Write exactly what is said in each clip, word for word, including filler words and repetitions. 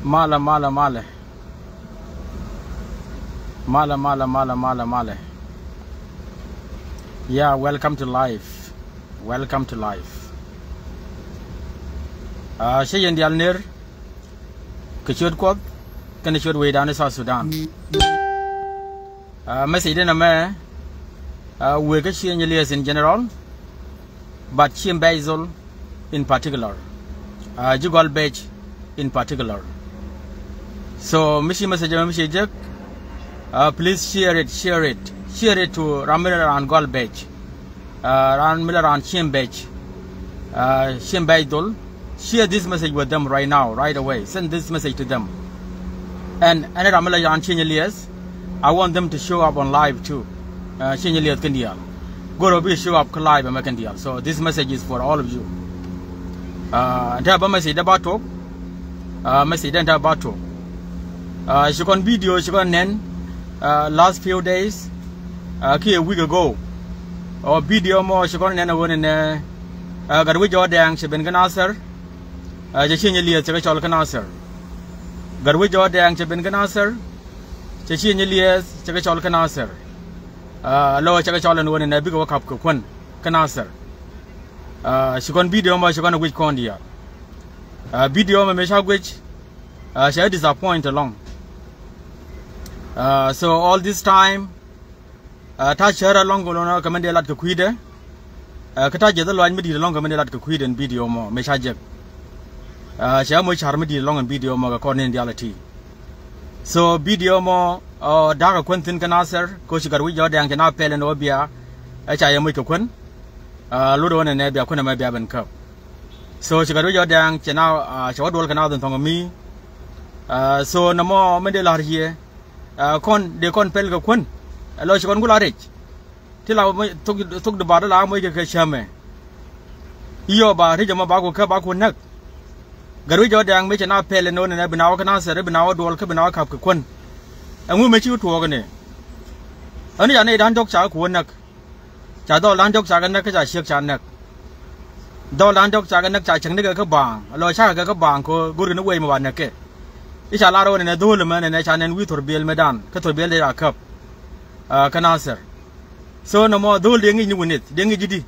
Malɛ, malɛ, malɛ. Malɛ, malɛ, malɛ, malɛ, malɛ. Yeah, welcome to life. Welcome to life. Ah, cä yɛn diaal ner kɛ ciöt Kuɔth kɛnɛ ciöt wecdan i̱ South Sudan. Ah, message dɛn ɛmɛ, ah, wëë kä Ciëŋ Elieth in general, but Ciëŋ Bɛ̈c Dhol in particular. Ah, ji̱ Gɔl Bɛ̈c in particular. So mi ci message ɛmɛ mi ci jek, ah, please share it, share it, share it to ram mi la raan Gɔl Bɛ̈c. Ah, raan mi la raan Ciëŋ Bɛ̈c. Ah, Ciëŋ Bɛ̈c Dhol. Share this message with them right now, right away. Send this message to them. And ɛn ram mi la raan Ciëŋ Elieth, I want them to show up on live too. Ah, Ciëŋ Elieth kɛn diaal. Go̱r ɔ bi show up kä live ɛmɛ kɛn diaal. So this message is for all of you. Ah, ɛn tɛ bä message dɛ ba tok. Ah, message dɛn tɛ ba tok. Ah, ci kɔn video ci kɔn nɛn, ah, last few days, ah, kiɛ a week ago. Ɔ video mɔ ci kɔn nɛn a ɣöö nɛnɛ, ah, Gatwec Jɔk Dɛŋ cɛ ben kä Nasir. Ah, cɛ Ciëŋ Elieth cɛ kɛ cɔl kä Nasir. Gatwec Jɔk Dɛŋ cɛ ben kä Nasir. Cɛ Ciëŋ Elieth cɛ kɛ cɔl kä Nasir. Ah, lɔ cɛ kɛ cɔl ɛn ɣöö nɛnɛ bikɛ wä kap kɛ kuän kä Nasir. Ah, ci kɔn video mɔ ci kɔn a guic kɔn diaal. Ah, video mɛ mëë ca guic, ah, cɛ disappoint ɛlɔ̱ŋ. Ah, so all this time, ah, ta̱a̱ cär ɛlɔ̱ŋ kɛ lon kɛ mɛn dee lat kɛ kui̱dɛ. Ah, kä ta̱a̱ jiɛth ɛlɔ̱a̱ny mi di̱i̱t ɛlɔ̱ŋ kɛ mɛn dee lat kɛ kui̱dɛ ɛn video mɔ mëë ca jek. Ah, cɛ moc ca̱r mi di̱i̱t ɛlɔ̱ŋ ɛn video mɔ kɛ kɔn ni diaal ɛ ti. So video mɔ, ah, da̱a̱k ɛ kuän thi̱n kä Nasir kɛ ɣöö ci Gatwec Jɔk Dɛŋ cɛ na pɛl ɛn ɣöö bia ɛ ca yɛ moc kɛ kuän. Ah, lot ɣöö nɛnɛ bia kuän ɛmɛ bia ben käp. So ci Gatwec Jɔk Dɛŋ cɛ na, ah, cɛ wä duɔl kɛ na dhin thɔŋ mi. Ah, so nɔmɔ mɛn dee la̱r yɛ, ah, kɔn dee kɔn pɛl kɛ kuän. Ɛ lɔ ci kɔn ku la rɛc. Ti la moc thok, thok di bar la moc kɛ kɛ cämɛ. I̱ yɔ ba rɛc ɛmɔ ba ku käp ba ku näk. Gatwec Jɔk Dɛŋ mëë cɛ na pɛl ɛn ɣöö nɛnɛ bi na wä kä Nasir bi na wä duɔl kä bi na wä kap kɛ kuän. Ɛŋu mëë ci wä tuɔɔk ɛnɛ? Ɣän ca nɛy da̱ŋ diɔ̱k ca ku wä näk. Ca dhɔl da̱ŋ diɔ̱k ca kɛ näk kä ca ciek ca näk. Dhɔl da̱ŋ diɔ̱k ca kɛ näk ca cäŋ ni kɛ kä baaŋ. Lɔ cakɛ kɛ kä baaŋ kɛ ɣöö go̱rkɛ ni wec mi ba näk kɛ. I̱ ca lar ɣöö nɛnɛ dho̱o̱l ɛmɛ nɛnɛ ca nɛn wi̱i̱ thurbiɛl mëëdan kä thurbiɛl dee ca käp. Ah, kä Nasir. So nɔmɔ dho̱o̱l dee ŋi̱c ni wi̱nith dee ŋi̱c ji̱ di.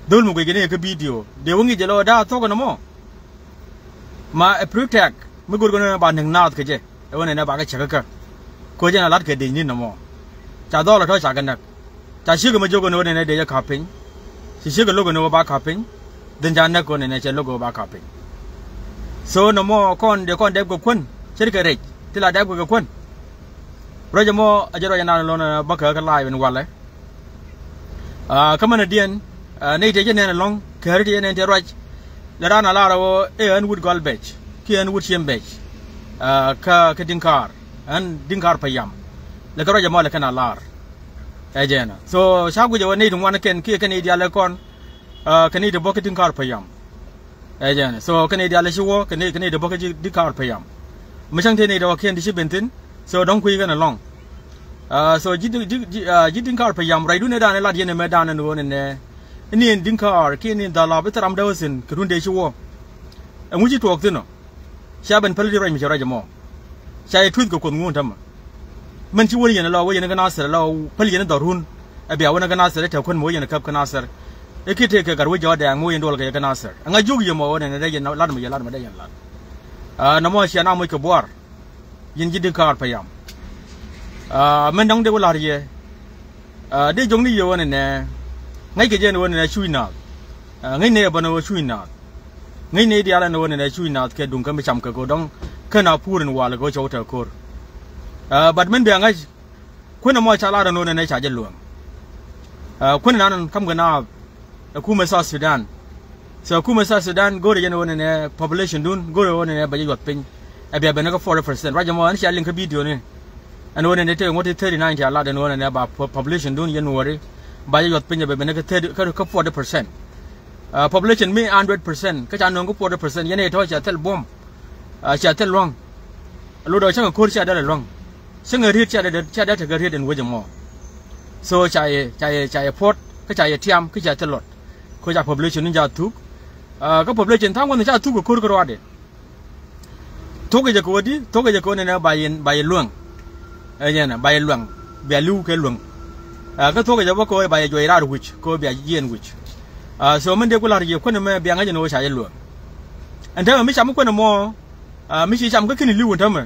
Dho̱o̱l mi guic kɛ ni kä video dee wä ŋi̱c jɛ lɔ da̱a̱ thuɔ̱k ɛnɔmɔ. Ma ɛ pretext mi go̱rkɛ ni ba näk naath kɛ jɛ. Ɛ ɣöö nɛnɛ bakɛ cäk kä. Koc ɛn a la̱t kɛ dec ni̱n nɔmɔ. Ca dhɔl ɛ tɔ̱ ca kɛ näk. Ca ciek ɛmɛ jiök ɛn ɣöö nɛnɛ dec ɛ ka̱p piny. Ci ciek ɛ lo̱k ɛn ɣöö ba ka̱p piny. Dhin ca näk ɣöö nɛnɛ cɛ lo̱k ɣöö ba ka̱p piny. So nɔmɔ kɔn dee kɔn dɛp kɛ kuän ce̱tkɛ rɛc ti la dɛp kɛ kɛ kuän. Ruac ɛmɔ a jɛ ruac ɛnan lon bä kɛ kɛ live ɛn walɛ. Ah, kä mɛn a diɛn, ah, nɛy tëë jɛ nɛn ɛlɔ̱ŋ kɛ ri tëë jɛ nɛn tëë ruac. Lɛ raan a lar ɛ ɣöö ɛ ɣän wut Gɔl Bɛc kiɛ ɣän wut Ciëŋ Bɛc. Ah, kä kä Diŋkar, ɣän Diŋkar Payam. Lɛ kɛ ruac ɛmɔ lɛ kɛn a lar. Ɛ jɛn ɛ so ca guic ɛ ɣöö nɛy ti ŋuan kɛn kiɛ kɛn nɛy diaal ɛ kɔn, ah, kɛn nɛy ti bä kä Diŋkar Payam. Ɛ jɛn ɛ so kɛn nɛy diaal ɛ ci wä kɛn nɛy, kɛn nɛy ti bä kä Diŋkar Payam. Mi cäŋ tëë nɛy ti wä kiɛn ti ci ben thi̱n. So dɔ̱ŋ kui̱ kɛn ɛlɔ̱ŋ. Ah, so ji̱ di, ji̱, ji̱, ah, ji̱ Diŋkar Payam ruacdun ëëdan ɛ lat yɛn ɛmɛ dan ɛn ɣöö nɛnɛ. Ni ɛn Diŋkar kiɛ ni ɛn Dhalap i̱ thil ram dee wä thi̱n kɛ run dee ci wä. Ɛŋu ci tuɔɔk thi̱n ɔ? Cia ben päl di ruac mi cɛ ruac ɛmɔ. Ca yɛ tuth kɛ Kuoth ŋun täämɛ. Mɛn ci wä ni yɛn ɛlɔ wä yɛn kä Nasir ɛlɔ päl yɛn dhɔrun. Ɛ bia wä ni kä Nasir ɛ tɛk kuän mi wä yɛn käp kä Nasir. Ɛ kiɛ tëëkɛ Gatwec Jɔk Dɛŋ mi wä yɛn duɔl kɛ yɛ kä Nasir. Ɛŋa jiök yɛ mɔ ɣöö nɛnɛ dee yɛn lat mi yɛ lat mi dee yɛn lat. Ah, nɔmɔ cia na moc kɛ buar. Yɛn ji̱ Diŋkar Payam. Ah, mɛn dɔ̱ŋ dee wä la̱r yɛ. Ah, dee jɔ̱ŋ ni yɛ ɣöö nɛnɛ. Ŋäc kɛ jɛ ɛn ɣöö nɛnɛ cuc naath. Ah, ŋäc ni yɛ bä ɛn ɣöö cuc naath. Ŋäc ni diaal ɛn ɣöö nɛnɛ cuc naath kɛ duŋ kä mi cam kɛ go̱o̱r dɔ̱ŋ. Kä na puur in wal kɛ ɣöö cɔw tɛ ko̱r. Ah, but mɛn bia ŋäc. Kuän ɛmɔ ca lar ɛn ɣöö nɛnɛ ca jɛ luäŋ. Ah, kuän ɛnan kam kɛ naath. Ɛ kumɛ South Sudan. So ɛ kumɛ South Sudan go̱o̱rɛ yɛn ɣöö nɛnɛ population dun go̱o̱rɛ ɣöö nɛnɛ bɛ jɛ yuɔth piny. Ɛ bia ben kä forty percent. Ruac ɛmɔ ɛn cia liŋ kä video ni. Ɛn ɣöö nɛnɛ te ŋuɔ̱t ti thirty nine ti a lat ɛn ɣöö nɛnɛ ba po-, population dun yɛn Nuɔri. Ba jɛ yuɔth piny ɛ bɛ ben kä thirty, kä, kä forty percent. Ah, population mi hundred percent. Kä ca nööŋ kä forty percent. Yɛn ɛ tɔ̱ cia thil buɔ̱m. Ah, cia thil luäŋ. Lotdɛ cäŋ ɛ ko̱r cia dee lɛ luäŋ. Cäŋ ɛ riet cia dee, cia dee tekɛ riet ɛn wec ɛmɔ. So ca yɛ, ca yɛ, ca yɛ puɔt, kä ca yɛ tiam, kä ca thil luɔt. Kä ca population ni ca thuk. Ah, kä population tha̱a̱ŋ wänhi ca thuk kɛ ko̱r kä ruaadɛ. Thuɔ̱k kɛ jɛ kɛ ɣöö di, thuɔ̱k kɛ jɛ kɛ ɣöö nɛnɛ ba yɛ, ba yɛ luäŋ. Ɛ jɛn, ba yɛ luäŋ. Bia li̱w kɛ luäŋ. Ɛ, kä thuɔ̱k kɛ jɛ bä kɛ ɣöö ba yɛ juɔc raar wi̱c, kɛ ɣöö bia jiɛn wi̱c. Ɛ, so min dee ku la̱r yɛ kuän ɛmɛ bia ŋa̱c ɛn ɣöö ca yɛ luäŋ. Ɛn täämɛ mi cam kuän ɛmɔ, ɛ, mi ci cam kä ki̱n li̱w ɛn täämɛ.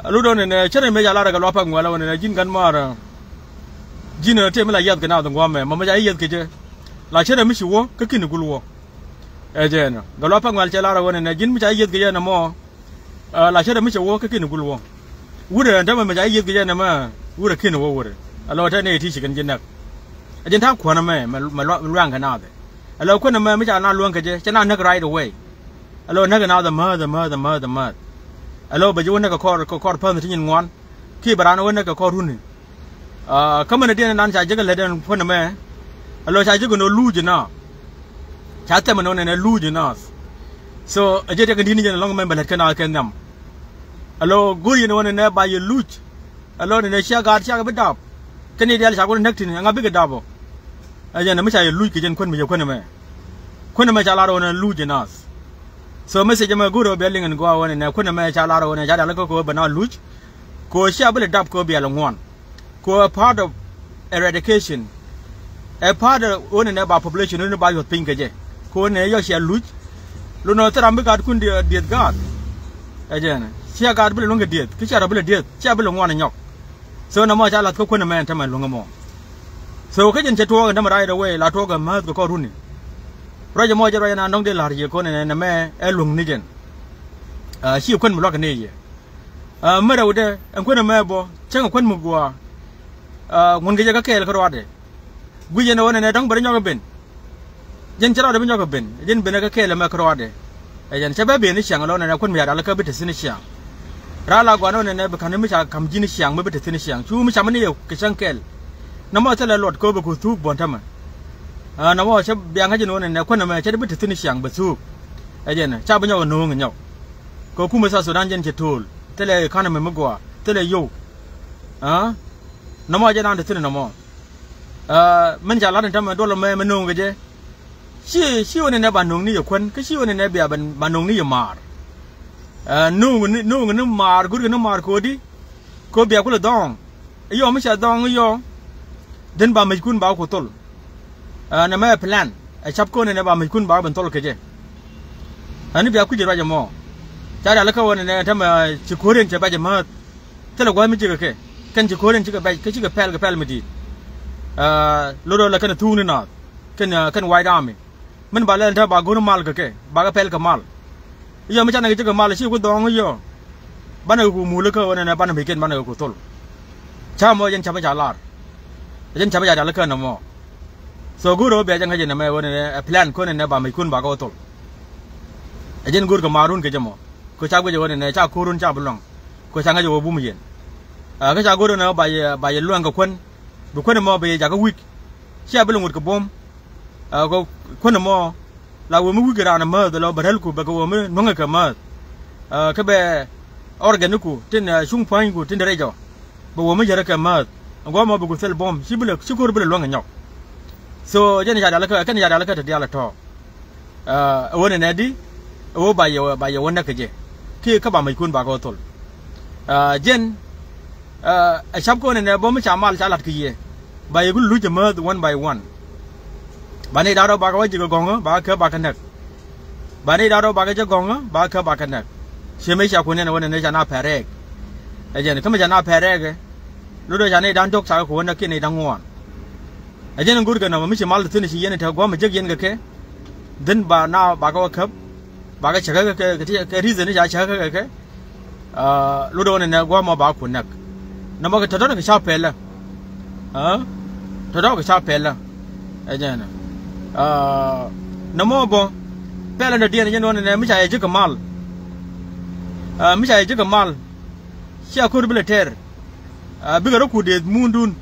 Ɛ, lot ɣöö nɛnɛ cärɛ mëë ca lar ɛ Gatluak Paŋuɛl ɣöö nɛnɛ ji̱n Gat Maar, ɛ, ji̱n, ɛ, tëë mi la yiath kɛ naath in gua̱a̱mɛ, mɔ mi ca yiath kɛ jɛ. La cärɛ mi ci wä, kä ki̱n gul wä. Ɛ jɛn ɔ. Gatluak Paŋuɛl cɛ lar ɛ ɣöö nɛnɛ ji̱n mi ca yieth kɛ jɛn ɛmɔ. Ɛ, la cärɛ mi cɛ wä kä ki̱n gul wä. Wurɛ ɛn täämɛ mi ca yieth kɛ jɛn ɛmɛ. Wurɛ ki̱n wä wurɛ. Alo tɛ nɛy ti ci kɛn ji̱ näk. Ɛ jɛn ta̱a̱ kuäär ɛmɛ, mɛ, mɛ luaŋ kɛ naath ɛ. Alo kuän ɛmɛ mi ca naath luäŋ kɛ jɛ, cɛ naath näk right away. Alo näk kɛ naath ɛ määth, ɛ määth, ɛ määth, ɛ määth. Alo bɛ ji̱ wä näk kɛ kɔr, kɛ kɔr päth ti nyin ŋuan. Kiɛ bɛ raan wä näk kɛ kɔr runi. Aa, kä mɛn ɛ diɛn ɛnan ca jek ɛ lät ɛn kuän ɛmɛ. Alo ca jek ɛn ɣöö luuc ɛnɔ. Ca thɛm ɛn ɣöö nɛnɛ luuc ɛnɔ. So ɛ jɛ tiɛk ɛn di̱t ni jɛn ɛlɔ̱ŋ ɛmɛ bɛ lät kɛn a kɛ nhiam. Alo go̱o̱r yɛn ɣöö nɛnɛ ba yɛ luuc. Alo nɛnɛ cia gaat cia kɛ bi dap. Kɛn i̱ diaal ca kɛ näk thi̱n ɛŋa bikɛ dap ɔ. Ɛ jɛn ɛ mi ca yɛ luuc kɛ jɛn kuän mi jɛ kuän ɛmɛ. Kuän ɛmɛ ca lar ɣöö nɛnɛ luuc ɛnɔ. So message ɛmɛ go̱o̱r ɣöö bia liŋ ɛn gɔaa ɣöö nɛnɛ kuän ɛmɛ ca lar ɣöö nɛnɛ ca diaal kä kɛ ɣöö bɛ na luuc. Kɛ ɣöö cia bi lɛ dap kɛ ɣöö bia lɛ ŋuan. Kɛ ɣöö ɛ part of eradication. Ɛ part of ɣöö nɛnɛ ba population ɣöö nɛnɛ ba yuɔth piny kɛ jɛ. Kɛ ɣöö nɛnɛ yɔ cia luc. Lot nɔ thil ram bi gaatkun dieth gaat. Ɛ jɛn cia gaat bi lɛ luäŋ kɛ dieth kä cia rɔ bi lɛ dieth cia bi lɛ ŋuan ɛ nyɔk. So nɔmɔ ca lath kä kuän ɛmɛ ɛn tämɛ luäŋ ɛmɔ. So kä jɛn cɛ tuɔɔk ɛn tämɛ right away la tuɔɔk ɛ määth kɛ kɔr runi. Ruac ɛmɔ jɛ ruac ɛn an dɔ̱ŋ dee la̱r yɛ kɔn ɛn ɛmɛ ɛ luäŋ ni jɛn. Aa, ci kuän mi lua̱k ni yɛ. Aa, mɛ rɛwdɛ ɛn kuän ɛmɛ bɔ cäŋ ɛ kuän mi gua̱a̱. Aa, ŋun kɛ jɛ kä kɛɛl kä ruaadɛ. Guic ɛn ɣöö nɛnɛ dɔ̱ŋ bɛ rɔ nyɔk ɛ ben. Jɛn cɛ rɔɔdɛ bi nyɔk ɛ ben jɛn ben ɛ kä kɛɛl ɛmɛ kä ruaadɛ. Ɛ jɛn cɛ bɛ ben ni ciaŋ ɛlɔ̱ŋ nɛnɛ kuän mi ca dal kä bi te thi̱n ni ciaŋ. Raar la gua̱n ɣöö nɛnɛ bi ka̱n mi ca ka̱m ji̱n ni ciaŋ mi bi te thi̱n ni ciaŋ cu mi cam ni yɛ kɛ cäŋ kɛɛl. Nɔmɔ thilɛ luɔt kɛ ɣöö bɛ ku thuuk buɔ̱n tämɛ. Aa, nɔmɔ cɛ bia ŋäc ɛn ɣöö nɛnɛ kuän ɛmɛ cɛ bi te thi̱n ni ciaŋ bɛ thuuk. Ɛ jɛn ca bi nyɔk ɛ no̱o̱ŋ ɛ nyɔk. Kɛ kumɛ South Sudan jɛn cɛ to̱o̱l thilɛ economy mi gɔaa thilɛ yio̱w. Aa, nɔmɔ jɛ naan te thi̱n nɔmɔ. Aa, min ca lat in tämɛ duɔl mɛ mi no̱o̱ŋ kɛ jɛ. Ci, ci ɣöö nɛnɛ ba no̱o̱ŋ ni yɛ kuän kä ci ɣöö nɛnɛ bia ba no̱o̱ŋ ni yɛ maar. Aa, no̱o̱ŋ ni, no̱o̱ŋ ni maar go̱rkɛ ni maar ko̱di. Ko̱ bia kulɛ dhɔ̱ɔ̱ŋ. Iyɔ mi ca dhɔ̱ɔ̱ŋ iyɔ. Dhin ba mɛckun ba ku thol. Aa, nɛmɛ ɛ plan ɛ cap ko̱n nɛnɛ ba mɛckun ba ben thol kɛ jɛ. Ani bia kui̱c ruac ɛmɔ. Ca rialikä ɣöö nɛnɛ tämɛ ci ko̱riɛn cɛ bɛc ɛmääth. Thilɛ gua̱a̱th mi cikɛ kɛ kɛn ci ko̱riɛn cikɛ bɛc kä cikɛ pɛl kɛ pɛl mi di̱i̱t. Aa, lot ɣöö lɛ kɛn ɛ thuuk ni naath kɛn, aa, kɛn White Army. Min ba lɛl te ba go̱r mal kɛ kɛ ba kɛ pɛl kɛ mal. Iyɔ mi canɛ kɛ cikɛ mal ci ku dhɔɔŋ iyɔ. Banɛ kɛ ku mulikä ɣöö nɛnɛ banɛ mɛcken banɛ kɛ ku thol. Ca mɔ jɛn ca mi ca lar. Jɛn ca mi ca rialikä nɔmɔ. So go̱r ɣöö bia jɛ ŋäc ɛn ɛmɛ ɣöö nɛnɛ ɛ plan ko̱n nɛnɛ ba mɛckun ba kɛ wä thol. Ɛ jɛn go̱rkɛ maarun kɛ jɛ mɔ. Kɛ ca guic ɛ ɣöö nɛnɛ ca ko̱run ca bi luaŋ. Kɛ ca ŋäc ɛ ɣöö bum yɛn. Aa, kä ca go̱r ɣöö nɛnɛ ba yɛ, ba yɛ luaŋ kɛ kuän. Bi kuän ɛmɔ bi yɛ jakä wi̱c. Cia bi lɛ ŋut kɛ buɔ̱m. Aa, kɛ kuän ɛmɔ la wee mi wi̱c kɛ raan ɛmääth ɛlɔ bɛ rälku bɛ kɛ wee mi nuäŋɛ kɛ määth. Aa, kä bɛ organ iku tin, aa, cuŋ pua̱nyku tin dee rɛc ɔ. Bɛ wee mi yärä kɛ määth. Ɛn gua̱a̱th mɔ bi ku thil buɔ̱m ci bi lɛ, ci ko̱r bi lɛ luäŋ ɛ nyɔk. So jɛn ca rialikä, kɛn ca rialikä te diaal ɛ tɔ̱. Aa, ɛ ɣöö nɛnɛ di ɛ ɣöö ba yɛ, ba yɛ wä näk kɛ jɛ. Kiɛ kä ba mɛckun ba kɛ wä thol. Aa, jɛn, aa, ɛ cap kɛ ɣöö nɛnɛ bä mi ca mal ca la̱t kɛ yɛ. Ba yɛ ku luc ɛmääth one by one. Ba nɛy da̱ŋ rɛw ba kɛ wä ji̱ kɛ gɔ̱ŋä ba kɛ käp ba kɛ näk. Ba nɛy da̱ŋ rɛw ba kɛ jɛ gɔ̱ŋä ba kɛ käp ba kɛ näk. Ciɛ mëë cia ku nɛn ɛ ɣöö nɛnɛ ca na pɛr rɛɛk. Ɛ jɛn kä mi ca na pɛr rɛɛk ɛ. Lot ɣöö ca nɛy da̱ŋ diɔ̱k ca kɛ ku wä näk kiɛ nɛy da̱ŋ ŋuan. Ɛ jɛn in go̱rkɛ nɔmɔ mi ci mal te thi̱n ci yɛn in te gua̱a̱th mi jek yɛn kɛ kɛ. Dhin ba na ba kɛ wä käp. Ba kɛ cäkä kɛ kɛ kɛ reason ni ca cäkä kɛ kɛ. Aa, lot ɣöö nɛnɛ gua̱a̱th mɔ ba ku näk. Nɔmɔ kɛ tɔ̱tɔ̱ kɛ ca pɛlä. Aa, tɔ̱tɔ̱ kɛ ca pɛlä. Ɛ jɛn. Aa, nɔmɔ bä pɛlä dɔ̱diɛn jɛn ɣöö nɛnɛ mi ca yɛ ji̱ kɛ mal. Aa, mi ca yɛ ji̱ kɛ mal. Cia ko̱r bi lɛ tɛr. Aa, bikɛ rɔ ku deth mundun.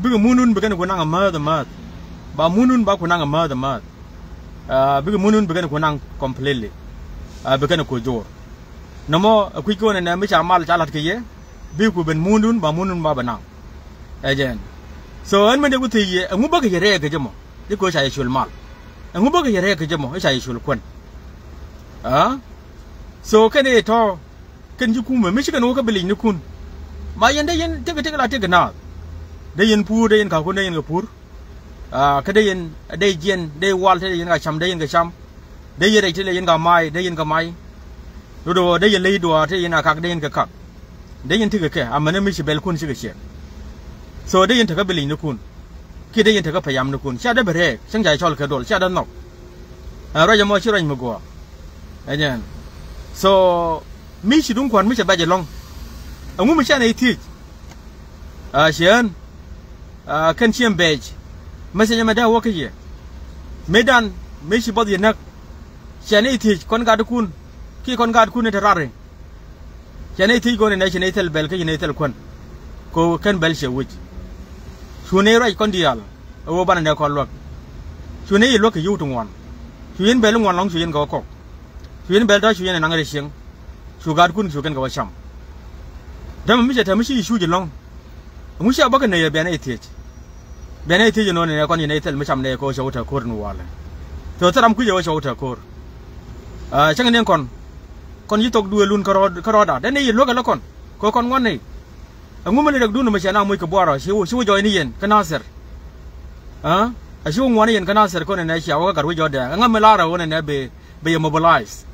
Bikɛ mundun bikɛn ku naŋ ɛmääth ɛmääth. Ba mundun ba ku naŋ ɛmääth ɛmääth. Aa, bikɛ mundun bikɛn ku naŋ completely. Aa, bikɛn ku jor. Nɔmɔ ɛ kui̱c kɛ ɣöö nɛnɛ mi ca mal ca la̱t kɛ yɛ. Bikɛ ku ben mundun ba mundun ba bɛ naŋ. Ɛ jɛn. So ɛn min dee ku thiec yɛ ɛŋu bäkɛ yɛ rɛɛk kɛ jɛ mɔ. I̱ kɛ ɣöö ca yɛ col mal. Ɛŋu bäkɛ yɛ rɛɛk kɛ jɛ mɔ i̱ ca yɛ col kuän. Aa? So kɛn i̱ tɔ̱ kɛn ji̱ kumɛ mi ci kɛn wä kä bi lic ni kun. Ma yɛn dee yɛn tëk tëk la tëk naath. Dee yɛn puur, dee yɛn ka̱kun, dee yɛn kɛ puur. Aa, kä dee yɛn dee jiɛn, dee wal te dee yɛn ka cam, dee yɛn kɛ cam. Dee yɛn rɛc te dee yɛn ka may, dee yɛn kɛ may. Do̱do̱ dee yɛn ley duaar te dee yɛn a kak, dee yɛn kɛ kak. Dee yɛn tëk kɛ kɛ amɛnɛ mi ci bɛl kun ci kɛ ciɛk. So dee yɛn tekä bi lic ni kun. Kiɛ dee yɛn tekä payam ni kun. Cia dee bi rɛɛk, cäŋ ca cɔl kɛ duɔl, cia dee nhɔk. Ɛn ruac ɛmɔ ci ruac mi guɔ. Ɛ nyɛn. So mi ci duŋ kua̱n mi cɛ bɛc ɛlɔ̱ŋ. Ɛŋu mi cɛ nɛy thiec? Aa, ciɛ ɣän. Aa, kɛn ciɛ bɛc. Message ɛmɛ dee wä kä yɛ. Mëëdan mëë ci buɔth yɛ näk. Ciɛ nɛy thiec kɔn gatkun. Kiɛ kɔn gatkun ni te rari. Ciɛ nɛy thiec kɔn inɛ ci nɛy thil bɛl kä ci nɛy thil kuän. Ko kɛn bɛl ciɛ wi̱c. Cu nɛy ruac kɔn diaal. Ɛ ɣöö banɛ nɛ kɔn luäk. Cu nɛy yɛ luäk kɛ yio̱w ti ŋuan. Cu yɛn bɛl i̱ ŋuan lɔ̱ŋ cu yɛn kɛ wä kɔk. Cu yɛn bɛl tɔ̱ cu yɛn ɛ naŋ rɛy cieŋ. Cu gaatkun cu kɛn kɛ wä cam. Dämɛ mi cɛ tɛm mi ci cuc ɛlɔ̱ŋ. Ɛŋu cia bä kɛ nɛy ɛ bia nɛy thiec. Bia nɛy thiec ɛnɔɔni nɛ kɔn yɛn nɛy thil mi cam nɛy kɛ wä cɛ wä tɛ ko̱r ni walɛ. Thil ram kui̱c ɛ wä cɛ wä tɛ ko̱r. Aa, cäŋ ni kɔn. Kɔn ci thok duëëlun kä rɔɔd, kä rɔɔda. Dee nɛy yɛ luäk ɛlä kɔn. Kɛ kɔn ŋuan nɛy. Ɛŋu mi ni rɛkdun mɛ cɛ na muc kɛ buarɔ ci wä, ci wä jɔɔy ni yɛn kä Nasir. Aa? A ci wä ŋuan ni yɛn kä Nasir kɔn ɛnɛ cia wä kä gat wi̱c jɔɔdɛ. Ɛŋa mi laarä wä nɛnɛ bi, bi yɛ mobilize.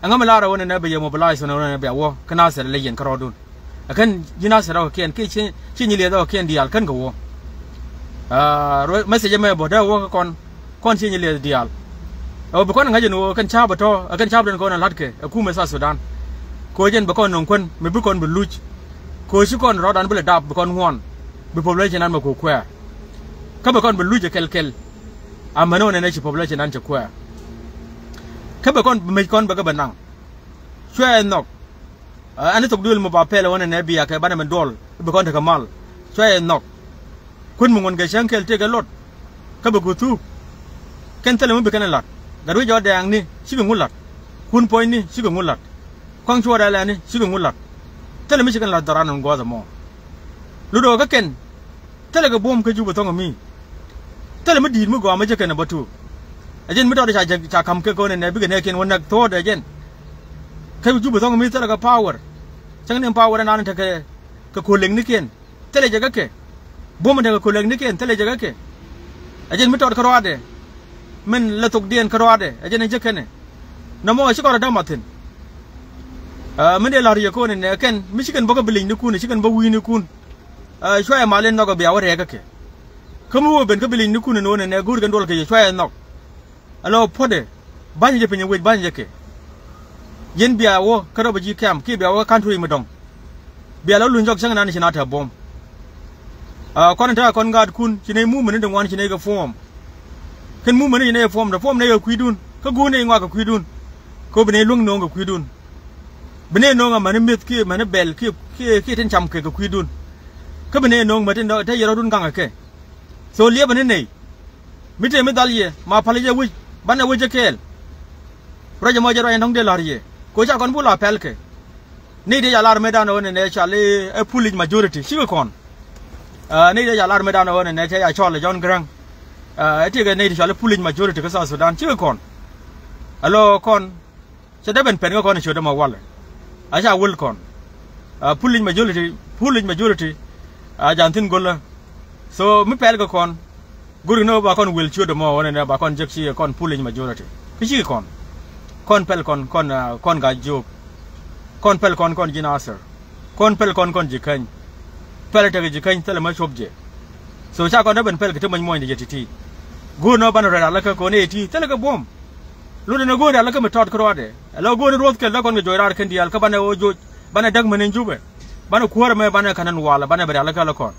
Ɛŋa mi laarä wä nɛnɛ bi yɛ mobilize wä nɛnɛ bi a wä kä Nasir lɛ yɛn kä rɔɔdun. Ɛ kɛn ji̱ Nasir ɔ kɛn kiɛ ci, ci nyi liɛth ɔ kɛn diaal kɛn kɛ wä. Aa, ruɛ-, message ɛmɛ bä dee wä kä kɔn. Kɔn ci nyi liɛth diaal. Ɛ wä bi kɔn ŋa̱c ɛn ɣöö kɛn ca̱a̱p ɛ tɔ̱, ɛ kɛn ca̱a̱p den kɔn ɛ la̱tkɛ, ɛ kumɛ South Sudan. Kɛ ɣöö jɛn bi kɔn nöŋ kuän, mi bi kɔn bi luc. Kɛ ɣöö ci kɔn rɔɔdan bi lɛ dap, bi kɔn ŋuan. Bi population an mɛ ku kuɛɛr. Kä bi kɔn bi luc ɛ kɛl kɛl. Amäni ɣän ɛn ɛ ci population an cɛ kuɛɛr. Kä bi kɔn bi mec kɔn bɛ kɛ bɛ naŋ. Cuɛ ɛ nhɔk. Aa, ɛn thok duël mi ba pɛl ɣän ɛnɛ bia kɛ banɛ mi duɔl bi kɔn tekɛ mal. Cuɛ ɛ nhɔk. Kuän mi ŋuɔ̱n kɛ cäŋ kɛl tëëkɛ lot. Kä bi ku thuuk. Kɛn thilɛ mi bi kɛn ɛ la̱t. Gat wi̱c jɔɔdɛɛŋni cikɛ ŋu la̱t. Kun puɔ̱nyni cikɛ ŋu la̱t. Kɔaŋ cuɔɔdɛ lɛni cikɛ ŋu la̱t. Thilɛ mi ci kɛn la̱t dhɔran ɛn gua̱a̱th ɛmɔ. Lutdɛ ɣöö kä kɛn. Thilɛ kɛ buɔ̱m kä Jubɛ thɔ̱ŋ mi. Thilɛ mi di̱i̱t mi gɔaa mi jɛ kɛn ɛ bä tuuk. Ɛ jɛn mi tɔɔt ca jɛ ca ka̱m kɛ kɔn ɛnɛ bikɛ nɛɛkiɛn wä näk thuɔ̱ɔ̱dɛ jɛn. Kä Jubɛ thɔ̱ŋ mi thilɛ kɛ power. Cäŋ ni power ɛnan tekɛ kɛ koleknikiɛn. Thilɛ jɛ kä kɛ. Buɔ̱m tekɛ koleknikiɛn thilɛ jɛ kä kɛ. Ɛ jɛn mi tɔɔt kä ruaadɛ. Min lɛ thokdiɛn kä ruaadɛ ɛ jɛn ɛ jɛ kɛnɛ. Nɔmɔ ɛ ci kɔn ɛ dämath thi̱n. Aa, min dee la̱r yɛ kɔn ɛnɛ kɛn mi ci kɛn bä kä bi li̱nynikun, ci kɛn bä wi̱i̱nikun. Aa, cuayɛ mal in nhɔk ɛ bia wä rɛɛk kä kɛ. Kä mi wä ben kä bi li̱nynikun ɛn ɣöö nɛnɛ go̱o̱r kɛn duɔl kɛ yɛ cuayɛ nhɔk. Ala puɔ̱tdɛ. Ba̱nyɛ jɛ piny ɛ wec ba̱nyɛ jɛ kɛ. Yɛn bia wä kä rɔbä ji̱ kɛm kiɛ bia wä kä country mi dɔ̱ŋ. Bia la luny jɔk cäŋ nan ci na tɛ buɔ̱m. Aa, kɔn in ta̱a̱ kɔn gaatkun ci nɛy mumɛ ni di ŋuan ci nɛy kɛ form. Kɛn mumɛ ni ci nɛy kɛ form, tɛ form nɛy kɛ kui̱dun. Kä guun nɛy ŋɔak kɛ kui̱dun. Kä bi nɛy luäŋ no̱o̱ŋ kɛ kui̱dun. Bi nɛy no̱o̱ŋ amäni mi̱eth kiɛ amäni bɛl kiɛ, kiɛ, kiɛ tin cam kɛ kɛ kui̱dun. Kä bi nɛy no̱o̱ŋ amäni tin te yɛ rɔ̱dun gaŋ kɛ kɛ. So liɛpɛ ni nɛy. Mi tëë mi dhal yɛ ma päl yɛ wi̱c banɛ wi̱c jɛ kɛɛl. Ruac ɛmɔ jɛ ruac ɛn dɔ̱ŋ dee la̱r yɛ. Kɛ ɣöö ca kɔn bul a pɛl kɛ. Nɛy dee ca lar mëëdan ɣöö nɛnɛ cɔal i̱ ɛ foolish majority cikɛ kɔn. Aa, nɛy dee ca lar mëëdan ɣöö nɛnɛ cɛ ca cɔl ɛ John Garang. Aa, ɛ tiɛkɛ nɛy ti cɔal i̱ foolish majority kä South Sudan cikɛ kɔn. Alo kɔn. Cɛ dee ben pɛn kä kɔn i̱ ciöt ɛmɔ walɛ. A ca wäl kɔn. Aa, foolish majority, foolish majority. Aa, jan thi̱n go̱lä. So mi pɛl kä kɔn. Go̱rkɛ ni ɣöö ba kɔn wel ciöt ɛmɔ ɣän ɛnɛ ba kɔn jek ci kɔn foolish majority. Kä cikɛ kɔn. Kɔn pɛl kɔn, kɔn, aa, kɔn Gat Jiök. Kɔn pɛl kɔn, kɔn ji̱ Nasir. Kɔn pɛl kɔn, kɔn ji̱ Käny. Pɛl tekɛ ji̱ Käny thilɛ mä cuɔp jɛ. So ca kɔn dee ben pɛl kɛ ti many muɔ̱nydɛ jɛ ti̱ti̱. Go̱o̱r ni ɣöö banɛ rɛl alä kä kɔn ëë ti thilɛ kɛ buɔ̱m. Lotdɛ ni go̱o̱r alä kä mi tɔt kä ruaadɛ. Ala go̱o̱r ni ruɔth kɛl dee kɔn kɛ juɔc raar kɛn diaal kä banɛ ɣöö joc. Banɛ däk mɛn in Jubɛ. Banɛ kuäärɛ mɛ banɛ ka̱n ɛn walɛ banɛ ben rɛl alä kä lä kɔn.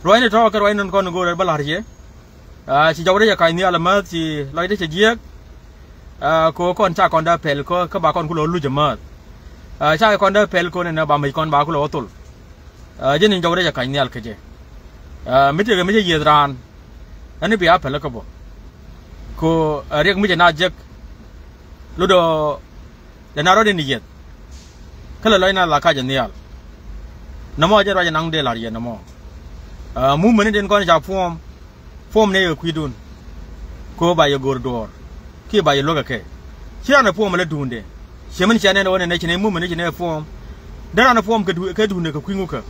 Ruacni tɔ̱ kɛ ruacni kɔn go̱o̱r bä la̱r yɛ. Aa, ci jɔwdä cɛ ka̱c nhial amäth ci lɔcdä cɛ jiääk. Aa, kɛ ɣöö kɔn ca kɔn dee pɛl kä, kä ba kɔn kulɛ wä luc amäth. Aa, ca kɔn dee pɛl kɛ ɣöö nɛnɛ ba mec kɔn ba kulɛ wä thol. Aa, jɛn in jɔwdä cɛ ka̱c nhial kä jɛ. Aa, mi tëëkɛ mi cä yiëth raan. Ɛn i̱ bia pɛl kä bä. Kɛ ɣöö, aa, riɛk mi cɛ na jek. Lotdɛ Lɛ na rɔ̱diɛn i̱ yieth. Kä lɛ lɔcna la kac ɛ nhial. Nɔmɔ jɛ ruac ɛ naŋ dee la̱r yɛ nɔmɔ. Aa, mumɛ ni tin kɔn ca puɔ̱ɔ̱m. Puɔ̱ɔ̱m ni yɛ kui̱dun. Kɛ ɣöö ba yɛ go̱r duɔ̱ɔ̱r. Kiɛ ba yɛ luäk ɛ kɛ. Ci raan ɛ puɔ̱ɔ̱m ɛ lɛ duundɛ. Ciɛ min cia nɛn ɣöö nɛnɛ ci nɛ movement ni ci nɛ form. Dee ran ɛ form kɛ du-, kɛ duundɛ kɛ kui̱ ŋukä.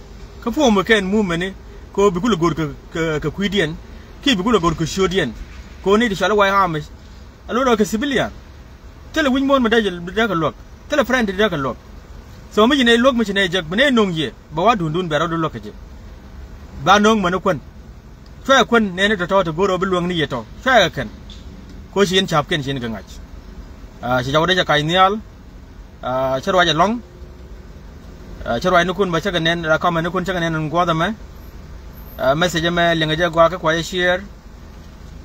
Kä form kɛn movement ni kɛ ɣöö bi kulɛ go̱r kɛ, kɛ, kɛ kui̱diɛn. Kiɛ bi kulɛ go̱r kɛ ciötdiɛn. Kɛ ɣöö ni ti cɔal i̱ White Army. A lot of kɛ civilian. Thilɛ wi̱c muɔ̱ɔ̱n mi dee, dee kɛ luäk. Thilɛ friend dee kɛ luäk. So mi ci nɛ luäk mi ci nɛ jek bi nɛ no̱ŋ yɛ bɛ wa duundun bɛ rɔ̱ du luäk kɛ jɛ. Ba no̱ŋ mäni kuän. Cuɛ kuän nɛɛni tɔ̱tɔ̱ ti go̱r ɣöö bi luäŋni yɛ tɔ̱ cuɛ kɛ kɛn. Ko ci yɛn ca̱pkiɛn ci yɛn kɛ ŋa̱c. Ah, ci ca wä dee ca kac nhial. Ah, cä ruac ɛlɔ̱ŋ. Ah, cä ruacnikun bä cä kɛ nɛn, ah, comment nikun cä kɛ nɛn ɛn guɔ̱th ɛmɛ. Ah, message ɛmɛ liɛŋɛ jɛ gua̱a̱k kä kuacä share.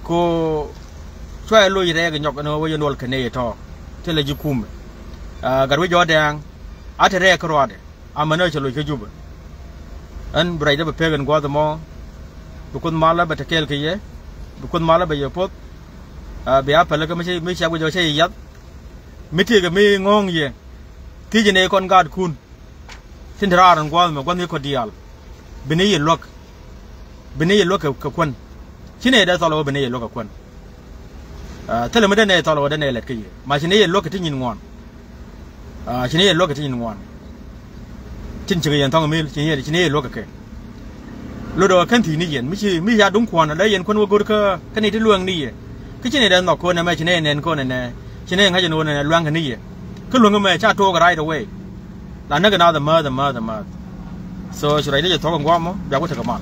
Ko cuɛ loc rɛɛk nyɔk ɛn ɣöö wä yɛn duɔl kɛ nɛy tɔ̱. Thilɛ ji̱ kumɛ. Ah, gat wi̱c jɔ̱ɔ̱dɛ̈ɛ̈ŋ. A te rɛɛk kä ruaadɛ. Amäni ɣä cɛ loc kä Jubɛ. Ɛn bi ruacdä bɛ pek ɛn gua̱a̱th ɛmɔ. Bi Kuoth malä bɛ te kɛɛl kɛ yɛ. Bi Kuoth malä bɛ yɛ poth. Ah, bi a pälikä mi ci, mi ci a guic ɔ cä yɛ yath. Mi tëëkɛ mi ŋɔ̱ɔ̱ŋ yɛ. Thiecɛ nɛy kɔn gaatkun. Tin te raar ɛn gua̱a̱th ɛmɛ gua̱th ni kɔ diaal. Bi ni yɛ luäk. Bi ni yɛ luäk kɛ, kɛ kuän. Ci nɛy dee thɔl ɣöö bi ni yɛ luäk kɛ kuän. Ah, thilɛ mi dee nɛy thɔl ɣöö dee nɛy lɛt kä yɛ. Ma ci nɛy yɛ luäk kɛ ti nyin ŋuan. Ah, ci nɛy yɛ luäk kɛ ti nyin ŋuan. Tin cikɛ yɛn thɔŋ mi, ci nɛy, ci nɛy yɛ luäk kɛ kɛ. Lot ɣöö kän thi̱i̱ni yɛn. Mi ci, mi ca duŋ kuɔn, la yɛn kuän wä go̱r kä, kä nɛy ti luäŋni yɛ. Kä ci nɛy dee nhɔk ko̱n ɛmɛ, ci nɛy nɛn ko̱n ɛnɛ. Ci nɛy ŋa̱c ɛn ɣöö nɛnɛ lua̱ŋ kɛ ni yɛ. Kä luäŋ ɛmɛ, ca took right away. La näk ɛn a the mouth, the mouth, the mouth. So, ci ruacdä jɛ thuɔ̱k ɛn gua̱a̱th ɛmɔ, bia ku tekɛ mal.